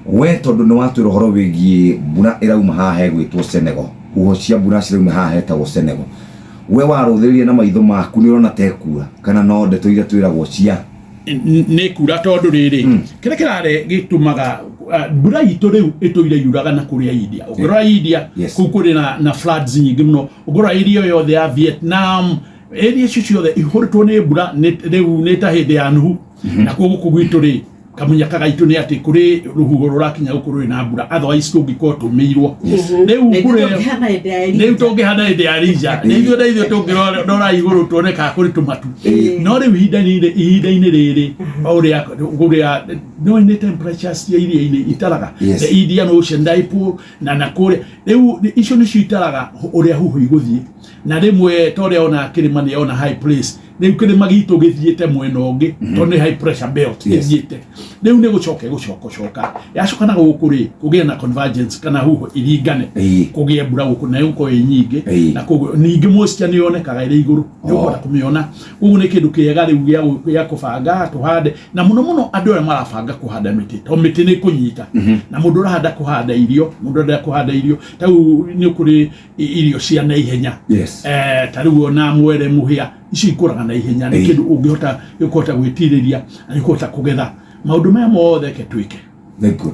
We tondũ nĩ watwĩra ũhoro wĩgiĩ mbura ĩrauma haha hegwĩtwo Senegal, huho cia mbura cirauma haha hetagwo Senegal, we warũthĩrĩria na maitho maku nĩ ũrona ta ĩkura kana no ndeto iria twĩragwo cia Nĩ kura tondũ rĩrĩ kĩrĩa kĩrare gĩtũmaga mbura itũ rĩu ĩtũire yuraga na kũrĩa India. Ũngĩrora India, kũu kũrĩ na floods nyingĩ mũno. Ũngĩrora area yothe ya Vietnam, area icio ciothe ihũrĩtwo nĩ mbura rĩu nĩ ta hĩndĩ ya Nuhu. Na kuo gũkũ gwitũ rĩ, kamunyaka gaitũ nĩ atĩ kũrĩ rũhuho rũrakinya gũkũ rũrĩ na mbura, otherwise tũngĩkorwo tũmĩirwo rĩu mbura ĩyo. Tũngĩhana hĩndĩ ya rĩu Elija. Tũngĩhana hĩndĩ ya Elija nĩ ithuĩ na ithuĩ tũngĩrora igũrũ tuone kana kũrĩ tũmatu. No rĩu ihinda-inĩ rĩrĩ ũrĩa ũrĩa no nĩ temperatures cia iria-inĩ itaraga, the Indian Ocean dipole na kũrĩa rĩu icio nĩcio itaraga ũrĩa huho igũthiĩ. Na rĩmwe ta ũrĩa ona kĩrĩma nĩ ona high place, rĩu kĩrĩma gitũ gĩthiĩte mwena ũngĩ tondũ nĩ high pressure belt ĩthiĩte. Rĩu nĩ gũcoka ĩgũcoka yacoka na gũkũ rĩ, kũgĩe na convergence kana huho iringane, kũgĩe mbura gũkũ na ĩgũkorwo ĩ nyingĩ. Na koguo ningĩ moisture nĩ yonekaga ĩrĩ igũrũ, nĩ ũkũhota kũmĩona. Koguo nĩ kĩndũ kĩega rĩu gĩa kũbanga tũhande, na mũno mũno andũ arĩa marabanga kũhanda mĩtĩ, tondũ mĩtĩ nĩ ĩkũnyita. Na mũndũ ũrahanda kũhanda irio, mũndũ ũrenda kũhanda irio ta rĩu nĩ kũrĩ irio cia naihenya, ta rĩu ona mwere, mũhĩa, icio ikũraga na ihenya, nĩ kĩndũ ũngĩhota gĩkũhota gwĩtirĩria na gĩkũhota kũgetha. Maũndũ maya mothe ke twĩke. Thank you.